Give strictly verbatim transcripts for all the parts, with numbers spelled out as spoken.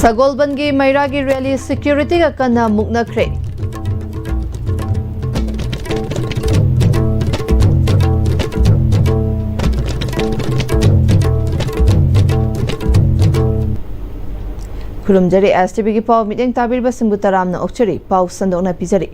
ꯁꯒꯣꯜꯕꯟꯒꯤ ꯃꯩꯔꯥꯒꯤ rally ꯁꯦꯀ꯭ꯌꯨꯔꯤꯇꯤꯒ ꯀꯟꯅ ꯃꯨꯛꯅꯈ꯭ꯔꯦ꯫ ꯈꯨꯔꯨꯝꯖꯔꯤ꯫ ꯑꯦꯁ T ꯚꯤꯒꯤ ꯄꯥꯎ ꯃꯤꯠꯌꯦꯡ ꯇꯥꯕꯤꯔꯤꯕꯁꯤꯡꯕꯨ ꯇꯔꯥꯝꯅ ꯑꯣꯛꯆꯔꯤ꯫ ꯄꯥꯎ ꯁꯟꯗꯣꯛꯅ ꯄꯤꯖꯔꯤ꯫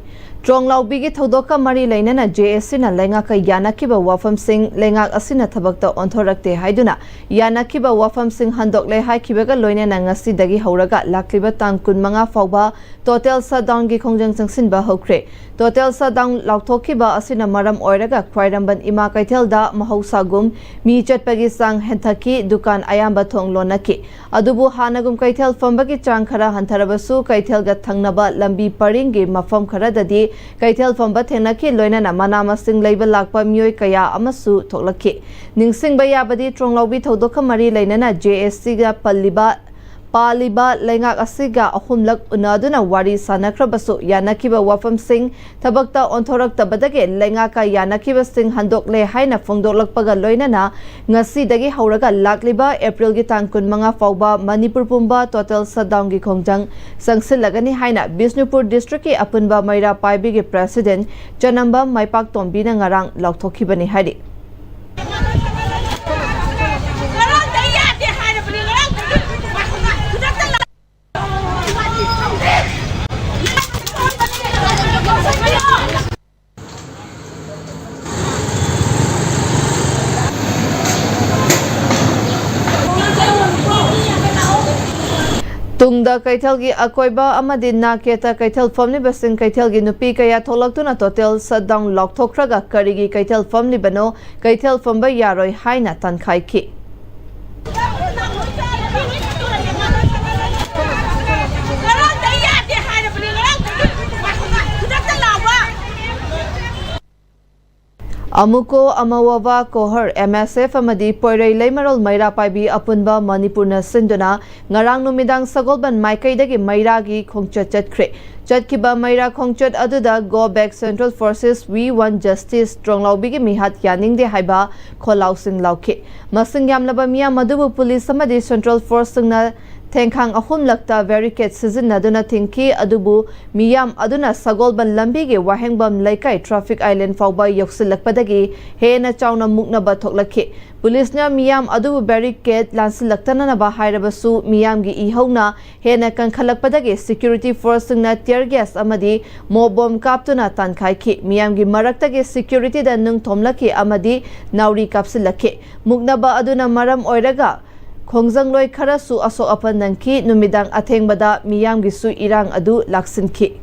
ꯇ꯭ꯔꯣꯡꯂꯥꯎꯕꯤꯒꯤ ꯊꯧꯗꯣꯛꯀ ꯃꯔꯤ ꯂꯩꯅꯅ ꯖꯦ ꯑꯦꯁ ꯁꯤꯅ ꯂꯩꯉꯥꯛꯀ ꯌꯥꯅꯈꯤꯕ ꯋꯥꯐꯝꯁꯤꯡ ꯂꯩꯉꯥꯛ ꯑꯁꯤꯅ ꯊꯕꯛꯇ ꯑꯣꯟꯊꯣꯔꯛꯇꯦ ꯍꯥꯏꯗꯨꯅ ꯌꯥꯅꯈꯤꯕ ꯋꯥꯐꯝꯁꯤꯡ ꯍꯟꯗꯣꯛꯂꯦ ꯍꯥꯏꯈꯤꯕꯒ ꯂꯣꯏꯅꯅ ꯉꯁꯤꯗꯒꯤ ꯍꯧꯔꯒ ꯂꯥꯛꯂꯤꯕ ꯇꯥꯡ ꯀꯨꯟꯃꯉꯥ ꯐꯥꯎꯕ ꯇꯣꯇꯦꯜ ꯁꯠꯗꯥꯎꯟꯒꯤ ꯈꯣꯡꯖꯪ ꯆꯪꯁꯤꯟꯕ ꯍꯧꯈ꯭ꯔꯦ꯫ ꯇꯣꯇꯦꯜ ꯁꯠꯗꯥꯎꯟ ꯂꯥꯎꯊꯣꯛꯈꯤꯕ ꯑꯁꯤꯅ ꯃꯔꯝ ꯑꯣꯏꯔꯒ ꯈ꯭ꯋꯥꯏꯔꯝꯕꯟ ꯏꯃꯥ ꯀꯩꯊꯦꯜꯗ ꯃꯍꯧꯁꯥꯒꯨꯝ ꯃꯤ ꯆꯠꯄꯒꯤ ꯆꯥꯡ ꯍꯟꯊꯈꯤ, ꯗꯨꯀꯥꯟ ꯑꯌꯥꯝꯕ ꯊꯣꯡ ꯂꯣꯟꯅꯈꯤ꯫ ꯑꯗꯨꯕꯨ ꯍꯥꯟꯅꯒꯨꯝ ꯀꯩꯊꯦꯜ ꯐꯝꯕꯒꯤ ꯆꯥꯡ ꯈꯔ ꯍꯟꯊꯔꯕꯁꯨ ꯀꯩꯊꯦꯜꯒ ꯊꯪꯅꯕ ꯂꯝꯕꯤ ꯄꯔꯤꯡꯒꯤ ꯃꯐꯝ ꯈꯔꯗꯗꯤ ꯀꯩꯊꯦꯜ ꯐꯝꯕ ꯊꯦꯡꯅꯈꯤ, ꯂꯣꯏꯅꯅ ꯃꯅꯥ ꯃꯁꯤꯡ ꯂꯩꯕ ꯂꯥꯛꯄ ꯃꯤꯑꯣꯏ ꯀꯌꯥ ꯑꯃꯁꯨ ꯊꯣꯛꯂꯛꯈꯤ꯫ ꯅꯤꯡꯁꯤꯡꯕ ꯌꯥꯕꯗꯤ ꯇ꯭ꯔꯣꯡꯂꯥꯎꯕꯤ ꯊꯧꯗꯣꯛꯀ ꯃꯔꯤ ꯂꯩꯅꯅ ꯖꯦ ꯑꯦꯁ ꯁꯤꯒ ꯄꯜꯂꯤꯕ ꯄꯥꯜꯂꯤꯕ ꯂꯩꯉꯥꯛ ꯑꯁꯤꯒ ꯑꯍꯨꯝꯂꯛ ꯎꯅꯗꯨꯅ ꯋꯥꯔꯤ ꯁꯥꯅꯈ꯭ꯔꯕꯁꯨ ꯌꯥꯅꯈꯤꯕ ꯋꯥꯐꯝꯁꯤꯡ ꯊꯕꯛꯇ ꯑꯣꯟꯊꯣꯔꯛꯇꯕꯗꯒꯤ ꯂꯩꯉꯥꯛꯀ ꯌꯥꯅꯈꯤꯕꯁꯤꯡ ꯍꯟꯗꯣꯛꯂꯦ ꯍꯥꯏꯅ ꯐꯣꯡꯗꯣꯛꯂꯛꯄꯒ ꯂꯣꯏꯅꯅ ꯉꯁꯤꯗꯒꯤ ꯍꯧꯔꯒ ꯂꯥꯛꯂꯤꯕ ꯑꯦꯄ꯭ꯔꯤꯜꯒꯤ ꯇꯥꯡ ꯀꯨꯟꯃꯉꯥ ꯐꯥꯎꯕ ꯃꯅꯤꯄꯨꯔ ꯄꯨꯝꯕ ꯇꯣꯇꯦꯜ ꯁꯠꯗꯥꯎꯟꯒꯤ ꯈꯣꯡꯖꯪ ꯆꯪꯁꯤꯜꯂꯒꯅꯤ ꯍꯥꯏꯅ ꯕꯤꯁꯅꯨꯄꯨꯔ ꯗꯤꯁꯇ꯭ꯔꯤꯛꯀꯤ ꯑꯄꯨꯟꯕ ꯃꯩꯔꯥ ꯄꯥꯏꯕꯤꯒꯤ ꯄ꯭ꯔꯦꯁꯤꯗꯦꯟ ꯆꯅꯝꯕꯝ ꯃꯥꯏꯄꯥꯛꯇꯣꯝꯕꯤꯅ ꯉꯔꯥꯡ ꯂꯥꯎꯊꯣꯛꯈꯤꯕꯅꯤ ꯍꯥꯏꯔꯤ꯫ ꯇꯨꯡꯗ ꯀꯩꯊꯦꯜꯒꯤ ꯑꯀꯣꯏꯕ ꯑꯃꯗꯤ ꯅꯥꯀꯦꯠꯇ ꯀꯩꯊꯦꯜ ꯐꯝꯂꯤꯕꯁꯤꯡ ꯀꯩꯊꯦꯜꯒꯤ ꯅꯨꯄꯤ ꯀꯌꯥ ꯊꯣꯛꯂꯛꯇꯨꯅ ꯇꯣꯇꯦꯜ ꯁꯠꯗꯥꯎꯟ ꯂꯥꯎꯊꯣꯛꯈ꯭ꯔꯒ ꯀꯔꯤꯒꯤ ꯀꯩꯊꯦꯜ ꯐꯝꯂꯤꯕꯅꯣ, ꯀꯩꯊꯦꯜ ꯐꯝꯕ ꯌꯥꯔꯣꯏ ꯍꯥꯏꯅ ꯇꯥꯟꯈꯥꯏꯈꯤ꯫ ꯑꯃꯨꯀꯣ ꯑꯃꯋꯥꯕꯥ ꯀꯣꯍꯔ, ꯑꯦꯝ ꯑꯦꯁ ꯑꯦꯐ ꯑꯃꯗꯤ ꯄꯣꯏꯔꯩ ꯂꯩꯃꯔꯣꯜ ꯃꯩꯔꯥ ꯄꯥꯏꯕꯤ ꯑꯄꯨꯟꯕ ꯃꯅꯤꯄꯨꯔꯅ ꯁꯤꯟꯗꯨꯅ ꯉꯔꯥꯡ ꯅꯨꯃꯤꯗꯥꯡ ꯁꯒꯣꯜꯕꯟ ꯃꯥꯏꯀꯩꯗꯒꯤ ꯃꯩꯔꯥꯒꯤ ꯈꯣꯡꯆꯠ ꯆꯠꯈ꯭ꯔꯦ꯫ ꯆꯠꯈꯤꯕ ꯃꯩꯔꯥ ꯈꯣꯡꯆꯠ ꯑꯗꯨꯗ Go Back Central Forces, We Want Justice, ꯇ꯭ꯔꯣꯡꯂꯥꯎꯕꯤꯒꯤ ꯃꯤꯍꯥꯠ ꯌꯥꯅꯤꯡꯗꯦ ꯍꯥꯏꯕ ꯈꯣꯜꯂꯥꯎꯁꯤꯡ ꯂꯥꯎꯈꯤ꯫ ꯃꯁꯤꯡ ꯌꯥꯝꯂꯕ ꯃꯤꯌꯥꯝ ꯑꯗꯨꯕꯨ ꯄꯨꯂꯤꯁ ꯑꯃꯗꯤ ꯁꯦꯟꯇ꯭ꯔꯦꯜ ꯐꯣꯔꯁꯁꯤꯡꯅ ꯊꯦꯡꯈꯥꯡ ꯑꯍꯨꯝꯂꯛꯇ barricade ꯁꯤꯖꯤꯟꯅꯗꯨꯅ ꯊꯤꯡꯈꯤ꯫ ꯑꯗꯨꯕꯨ ꯃꯤꯌꯥꯝ ꯑꯗꯨꯅ ꯁꯒꯣꯜꯕꯟ ꯂꯝꯕꯤꯒꯤ ꯋꯥꯍꯦꯡꯕꯝ ꯂꯩꯀꯥꯏ traffic island ꯐꯥꯎꯕ ꯌꯧꯁꯤꯜꯂꯛꯄꯗꯒꯤ ꯍꯦꯟꯅ ꯆꯥꯎꯅ ꯃꯨꯛꯅꯕ ꯊꯣꯛꯂꯛꯈꯤ꯫ ꯄꯨꯂꯤꯁꯅ ꯃꯤꯌꯥꯝ ꯑꯗꯨꯕꯨ barricade ꯂꯥꯟꯁꯤꯜꯂꯛꯇꯅꯅꯕ ꯍꯥꯏꯔꯕꯁꯨ, ꯃꯤꯌꯥꯝꯒꯤ ꯏꯍꯧꯅ ꯍꯦꯟꯅ ꯀꯟꯈꯠꯂꯛꯄꯗꯒꯤ security forceꯁꯤꯡꯅ tear gas ꯑꯃꯗꯤ mob bomb ꯀꯥꯞꯇꯨꯅ ꯇꯥꯟꯈꯥꯏꯈꯤ꯫ ꯃꯤꯌꯥꯝꯒꯤ ꯃꯔꯛꯇꯒꯤ securityꯗ ꯅꯨꯡ ꯊꯣꯝꯂꯛꯈꯤ ꯑꯃꯗꯤ ꯅꯥꯎꯔꯤ ꯀꯥꯞꯁꯤꯜꯂꯛꯈꯤ꯫ ꯃꯨꯛꯅꯕ ꯑꯗꯨꯅ ꯃꯔꯝ ꯑꯣꯏꯔꯒ ꯈꯣꯡꯖꯪꯂꯣꯏ ꯈꯔꯁꯨ ꯑꯁꯣꯛ ꯑꯄꯟ ꯅꯪꯈꯤ꯫ ꯅꯨꯃꯤꯗꯥꯡ ꯑꯊꯦꯡꯕꯗ ꯃꯤꯌꯥꯝꯒꯤꯁꯨ ꯏꯔꯥꯡ ꯑꯗꯨ ꯂꯥꯛꯁꯤꯟꯈꯤ꯫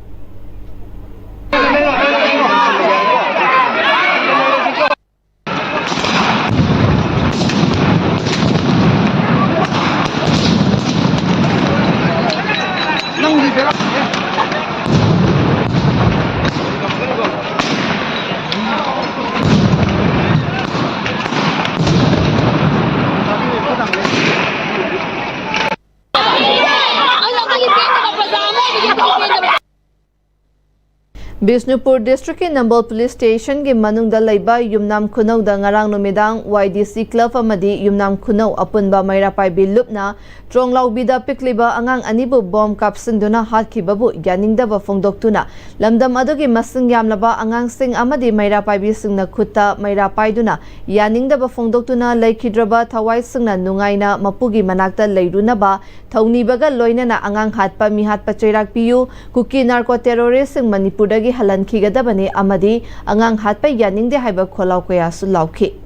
ꯕꯤꯁꯅꯨꯄꯨꯔ districtꯀꯤ ꯅꯝꯕꯣꯜ police stationꯒꯤ ꯃꯅꯨꯡꯗ ꯂꯩꯕ ꯌꯨꯝꯅꯥꯝ ꯈꯨꯅꯧꯗ ꯉꯔꯥꯡ ꯅꯨꯃꯤꯗꯥꯡ Y D C club ꯑꯃꯗꯤ ꯌꯨꯝꯅꯥꯝ ꯈꯨꯅꯧ ꯑꯄꯨꯟꯕ ꯃꯩꯔꯥ ꯄꯥꯏꯕꯤ ꯂꯨꯞꯅ ꯇ꯭ꯔꯣꯡꯂꯥꯎꯕꯤꯗ ꯄꯤꯛꯂꯤꯕ ꯑꯉꯥꯡ ꯑꯅꯤꯕꯨ bomb ꯀꯥꯞꯁꯤꯟꯗꯨꯅ ꯍꯥꯠꯈꯤꯕꯕꯨ ꯌꯥꯅꯤꯡꯗꯕ ꯐꯣꯡꯗꯣꯛꯇꯨꯅ ꯂꯝꯗꯝ ꯑꯗꯨꯒꯤ ꯃꯁꯤꯡ ꯌꯥꯝꯂꯕ ꯑꯉꯥꯡꯁꯤꯡ ꯑꯃꯗꯤ ꯃꯩꯔꯥ ꯄꯥꯏꯕꯤꯁꯤꯡꯅ ꯈꯨꯠꯇ ꯃꯩꯔꯥ ꯄꯥꯏꯗꯨꯅ ꯌꯥꯅꯤꯡꯗꯕ ꯐꯣꯡꯗꯣꯛꯇꯨꯅ ꯂꯩꯈꯤꯗ꯭ꯔꯕ ꯊꯋꯥꯏꯁꯤꯡꯅ ꯅꯨꯡꯉꯥꯏꯅ ꯃꯄꯨꯒꯤ ꯃꯅꯥꯛꯇ ꯂꯩꯔꯨꯅꯕ ꯊꯧꯅꯤꯕꯒ ꯂꯣꯏꯅꯅ ꯑꯉꯥꯡ ꯍꯥꯠꯄ, ꯃꯤꯍꯥꯠꯄ ꯆꯩꯔꯥꯛ ꯄꯤꯌꯨ, ꯀꯨꯀꯤ narco terroristꯁꯤꯡ ꯃꯅꯤꯄꯨꯔꯗꯒꯤ ꯍꯜꯍꯟꯈꯤꯒꯗꯕꯅꯤ ꯑꯃꯗꯤ ꯑꯉꯥꯡ ꯍꯥꯠꯄ ꯌꯥꯅꯤꯡꯗꯦ ꯍꯥꯏꯕ ꯈꯣꯜꯂꯥꯎ ꯀꯌꯥꯁꯨ ꯂꯥꯎꯈꯤ꯫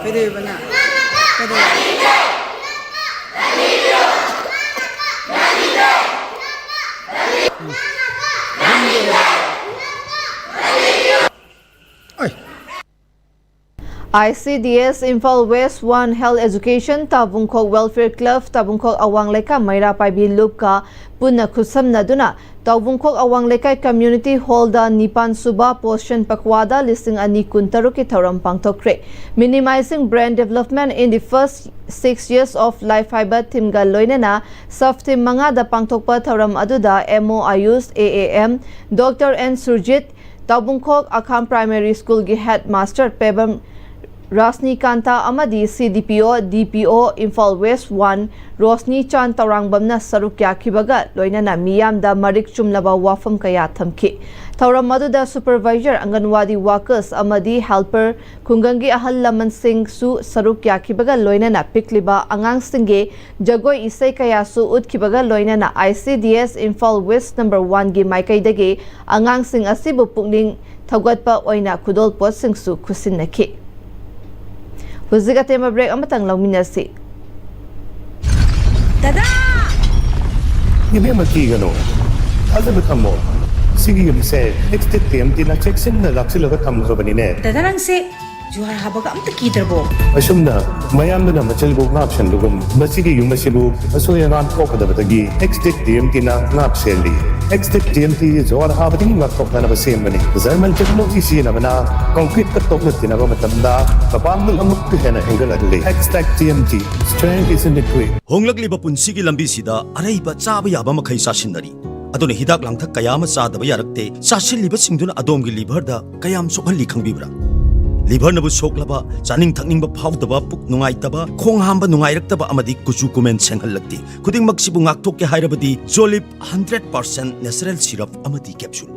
ꯀꯩꯗꯧꯔꯤꯕ ꯅꯪ? ꯀꯩꯗꯧꯔꯤꯕ? ꯑꯩ꯫ I C D S Imphal West One Health Education, ꯇꯥꯕꯨꯡꯈꯣꯛ Welfare Club, ꯇꯥꯕꯨꯡꯈꯣꯛ ꯑꯋꯥꯡ ꯂꯩꯀꯥ ꯃꯩꯔꯥ ꯄꯥꯏꯕꯤ ꯂꯨꯞꯀ ꯄꯨꯟꯅ ꯈꯨꯠꯁꯝꯅꯗꯨꯅ ꯇꯥꯎꯕꯨꯡꯈꯣꯛ ꯑꯋꯥꯡ ꯂꯩꯀꯥꯏ community hallꯗ ꯅꯤꯄꯥꯟ ꯁꯨꯕ ꯄꯣꯁꯟ ꯄꯛꯋꯥꯗ ꯂꯤꯁꯤꯡ ꯑꯅꯤ ꯀꯨꯟꯇꯔꯨꯛꯀꯤ ꯊꯧꯔꯝ ꯄꯥꯡꯊꯣꯛꯈ꯭ꯔꯦ꯫ Minimizing Brain Development in the First Six Years of Life ꯍꯥꯏꯕ themeꯒ ꯂꯣꯏꯅꯅ sub theme ꯃꯉꯥꯗ ꯄꯥꯡꯊꯣꯛꯄ ꯊꯧꯔꯝ ꯑꯗꯨꯗ M O Ayush, A A M Doctor N Surjit, ꯇꯥꯎꯕꯨꯡꯈꯣꯛ ꯑꯈꯥꯝ Primary Schoolꯒꯤ headmaster Pebam ꯔꯥꯖꯅꯤꯀꯥꯟꯇ ꯑꯃꯗꯤ ꯁꯤ ꯗꯤ ꯄꯤ ꯑꯣ, ꯗꯤ ꯄꯤ ꯑꯣ ꯏꯝꯐꯥꯜ ꯋꯦꯁ ꯋꯥꯟ ꯔꯣꯁꯅꯤ ꯆꯥꯟ ꯇꯧꯔꯥꯡꯕꯝꯅ ꯁꯔꯨꯛ ꯌꯥꯈꯤꯕꯒ ꯂꯣꯏꯅꯅ ꯃꯤꯌꯥꯝꯗ ꯃꯔꯤꯛ ꯆꯨꯝꯂꯕ ꯋꯥꯐꯝ ꯀꯌꯥ ꯊꯝꯈꯤ꯫ ꯊꯧꯔꯝ ꯑꯗꯨꯗ ꯁꯨꯄꯔꯚꯥꯏꯖꯔ, ꯑꯪꯒꯟꯋꯥꯗꯤ ꯋꯥꯀꯔꯁ ꯑꯃꯗꯤ ꯍꯦꯜꯄꯔ, ꯈꯨꯡꯒꯪꯒꯤ ꯑꯍꯜ ꯂꯃꯟꯁꯤꯡꯁꯨ ꯁꯔꯨꯛ ꯌꯥꯈꯤꯕꯒ ꯂꯣꯏꯅꯅ ꯄꯤꯛꯂꯤꯕ ꯑꯉꯥꯡꯁꯤꯡꯒꯤ ꯖꯒꯣꯏ ꯏꯁꯩ ꯀꯌꯥꯁꯨ ꯎꯠꯈꯤꯕꯒ ꯂꯣꯏꯅꯅ I C D S Imphal west number ꯋꯥꯟꯒꯤ ꯃꯥꯏꯀꯩꯗꯒꯤ ꯑꯉꯥꯡꯁꯤꯡ ꯑꯁꯤꯕꯨ ꯄꯨꯛꯅꯤꯡ ꯊꯧꯒꯠꯄ ꯑꯣꯏꯅ ꯈꯨꯗꯣꯜꯄꯣꯠꯁꯤꯡꯁꯨ ꯈꯨꯠꯁꯤꯟꯅꯈꯤ꯫ ꯍꯧꯖꯤꯛ ꯑꯇꯦꯟꯕ ꯕ꯭ꯔꯦꯛ ꯑꯃꯇꯪ ꯂꯧꯃꯤꯟꯅꯁꯤ꯫ ꯗꯗꯥ! ꯏꯕꯦꯝꯃ, ꯀꯤꯒꯅꯨ, ꯊꯥꯖꯕ ꯊꯝꯃꯣ꯫ ꯁꯤꯒꯤ ꯌꯨꯝꯁꯦ ꯑꯦꯛꯁꯇꯦꯛ ꯇꯤ ꯑꯦꯝ ꯇꯤꯅ ꯆꯦꯛꯁꯤꯟꯅ ꯂꯥꯛꯁꯤꯜꯂꯒ ꯊꯝꯈ꯭ꯔꯕꯅꯤꯅꯦ꯫ ꯗꯗꯥ, ꯅꯪꯁꯦ ꯖꯨꯍꯥꯔ ꯍꯥꯕꯒ ꯑꯝꯇ ꯀꯤꯗ꯭ꯔꯕꯣ? ꯑꯁꯨꯝꯅ ꯃꯌꯥꯝꯗꯨꯅ ꯃꯆꯜꯕꯨ ꯉꯥꯛꯁꯟꯕꯒꯨꯝ, ꯃꯁꯤꯒꯤ ꯌꯨꯝ ꯑꯁꯤꯕꯨ ꯑꯁꯣꯏ ꯑꯉꯥꯝ ꯊꯣꯛꯀꯗꯕꯗꯒꯤ ꯑꯦꯛꯁꯇꯦꯛ ꯇꯤ ꯑꯦꯝ ꯇꯤꯅ ꯉꯥꯛ ꯁꯦꯜꯂꯤ꯫ ꯑꯦꯛꯁꯇꯦꯛ ꯇꯤ ꯑꯦꯝ ꯇꯤ ꯖꯨꯍꯥꯔ ꯍꯥꯕꯗꯒꯤ ꯉꯥꯛꯊꯣꯛꯅꯅꯕ ꯁꯦꯝꯕꯅꯤ꯫ ꯖꯔꯃꯟ ꯇꯦꯛꯅꯣꯂꯣꯖꯤ ꯁꯤꯖꯤꯟꯅꯕꯅ ꯀꯪꯀ꯭ꯔꯤꯠꯀ ꯇꯣꯛꯅ ꯇꯤꯟꯅꯕ ꯃꯇꯝꯗ ꯃꯄꯥꯡꯒꯜ ꯑꯃꯨꯛꯀ ꯍꯦꯟꯅ ꯍꯦꯟꯒꯠꯍꯜꯂꯤ꯫ Xtech T M T, strength is in the grit. ꯍꯣꯡꯂꯛꯂꯤꯕ ꯄꯨꯟꯁꯤꯒꯤ ꯂꯝꯕꯤꯁꯤꯗ ꯑꯔꯩꯕ ꯆꯥꯕ ꯌꯥꯕ ꯃꯈꯩ ꯆꯥꯁꯤꯟꯅꯔꯤ꯫ ꯑꯗꯨꯅ ꯍꯤꯗꯥꯛ ꯂꯥꯡꯊꯛ ꯀꯌꯥ ꯑꯃ ꯆꯥꯗꯕ ꯌꯥꯔꯛꯇꯦ꯫ ꯆꯥꯁꯤꯜꯂꯤꯕꯁꯤꯡꯗꯨꯅ ꯑꯗꯣꯝꯒꯤ ꯂꯤꯚꯔꯗ ꯀꯌꯥꯝ ꯁꯣꯛꯍꯜꯂꯤ ꯈꯪꯕꯤꯕ꯭ꯔꯥ? ꯂꯤꯚꯔꯅꯕꯨ ꯁꯣꯛꯂꯕ, ꯆꯥꯅꯤꯡ ꯊꯛꯅꯤꯡꯕ ꯐꯥꯎꯗꯕ, ꯄꯨꯛ ꯅꯨꯡꯉꯥꯏꯇꯕ, ꯈꯣꯡ ꯍꯥꯝꯕ ꯅꯨꯡꯉꯥꯏꯔꯛꯇꯕ ꯑꯃꯗꯤ ꯀꯨꯆꯨ ꯀꯨꯃꯦꯟ ꯁꯦꯡꯍꯜꯂꯛꯇꯦ꯫ ꯈꯨꯗꯤꯡꯃꯛꯁꯤꯕꯨ ꯉꯥꯛꯊꯣꯛꯀꯦ ꯍꯥꯏꯔꯕꯗꯤ ꯖꯣꯂꯤꯞ ꯍꯟꯗ꯭ꯔꯦꯠ ꯄꯥꯔꯁꯦꯟ natural syrup ꯑꯃꯗꯤ capsule꯫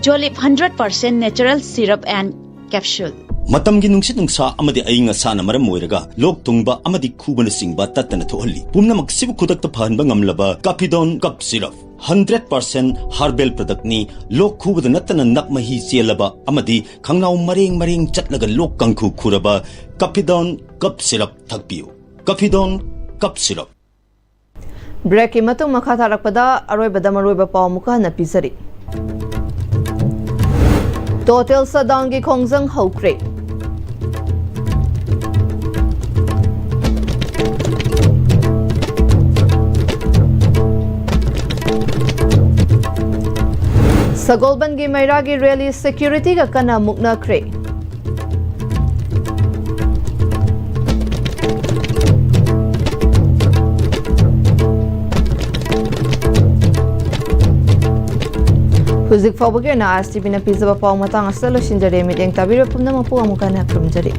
Jolip hundred percent natural syrup and capsule. ꯃꯇꯝꯒꯤ ꯅꯨꯡꯁꯤꯠ ꯅꯨꯡꯁꯥ ꯑꯃꯗꯤ ꯑꯏꯪ ꯑꯁꯥꯅ ꯃꯔꯝ ꯑꯣꯏꯔꯒ ꯂꯣꯛ ꯊꯨꯡꯕ ꯑꯃꯗꯤ ꯈꯨꯕꯅꯆꯤꯡꯕ ꯇꯠꯇꯅ ꯊꯣꯛꯍꯜꯂꯤ꯫ ꯄꯨꯝꯅꯃꯛꯁꯤꯕꯨ ꯈꯨꯗꯛꯇ ꯐꯍꯟꯕ ꯉꯝꯂꯕ ꯀꯥꯐꯤꯗꯣꯟ ꯀꯞ ꯁꯤꯔꯞ꯫ Hundred percent herbal productꯅꯤ꯫ ꯂꯣꯛ ꯈꯨꯕꯗ ꯅꯠꯇꯅ ꯅꯞ ꯃꯍꯤ ꯆꯦꯜꯂꯕ ꯑꯃꯗꯤ ꯈꯪꯅꯥꯎ ꯃꯔꯦꯡ ꯃꯔꯦꯡ ꯆꯠꯂꯒ ꯂꯣꯛ ꯀꯥꯡꯈꯨ ꯈꯨꯔꯕ ꯀꯥꯐꯤꯗꯣꯟ ꯀꯞ ꯁꯤꯔꯞ ꯊꯛꯄꯤꯌꯨ꯫ ꯀꯥꯐꯤꯗꯣꯟ ꯀꯞ ꯁꯤꯔꯞ꯫ ꯕ꯭ꯔꯦꯛꯀꯤ ꯃꯇꯨꯡ ꯃꯈꯥ ꯇꯥꯔꯛꯄꯗ ꯑꯔꯣꯏꯕꯗ ꯃꯔꯨꯑꯣꯏꯕ ꯄꯥꯎ ꯑꯃꯨꯛꯀ ꯍꯟꯅ ꯄꯤꯖꯔꯤ꯫ ꯇꯣꯇꯦꯜ ꯁꯠꯗꯥꯎꯟꯒꯤ ꯈꯣꯡꯖꯪ ꯍꯧꯈ꯭ꯔꯦ꯫ ꯁꯒꯣꯜꯕꯟꯒꯤ ꯃꯩꯔꯥꯒꯤ ꯔꯦꯂꯤ ꯁꯦꯀ꯭ꯌꯨꯔꯤꯇꯤꯒ ꯀꯟꯅ ꯃꯨꯛꯅꯈ꯭ꯔꯦ꯫ ꯍꯧꯖꯤꯛ ꯐꯥꯎꯕꯒꯤ ꯑꯣꯏꯅ ꯑꯥꯏ ꯑꯦꯁ ꯇꯤ ꯚꯤꯅ ꯄꯤꯖꯕ ꯄꯥꯎ ꯃꯇꯥꯡ ꯑꯁꯤꯗ ꯂꯣꯏꯁꯤꯟꯖꯔꯦ꯫ ꯃꯤꯠꯌꯦꯡ ꯇꯥꯕꯤꯔꯤꯕ ꯄꯨꯝꯅꯃꯛꯄꯨ ꯑꯃꯨꯛ ꯍꯟꯅ ꯈꯨꯔꯨꯝꯖꯔꯤ꯫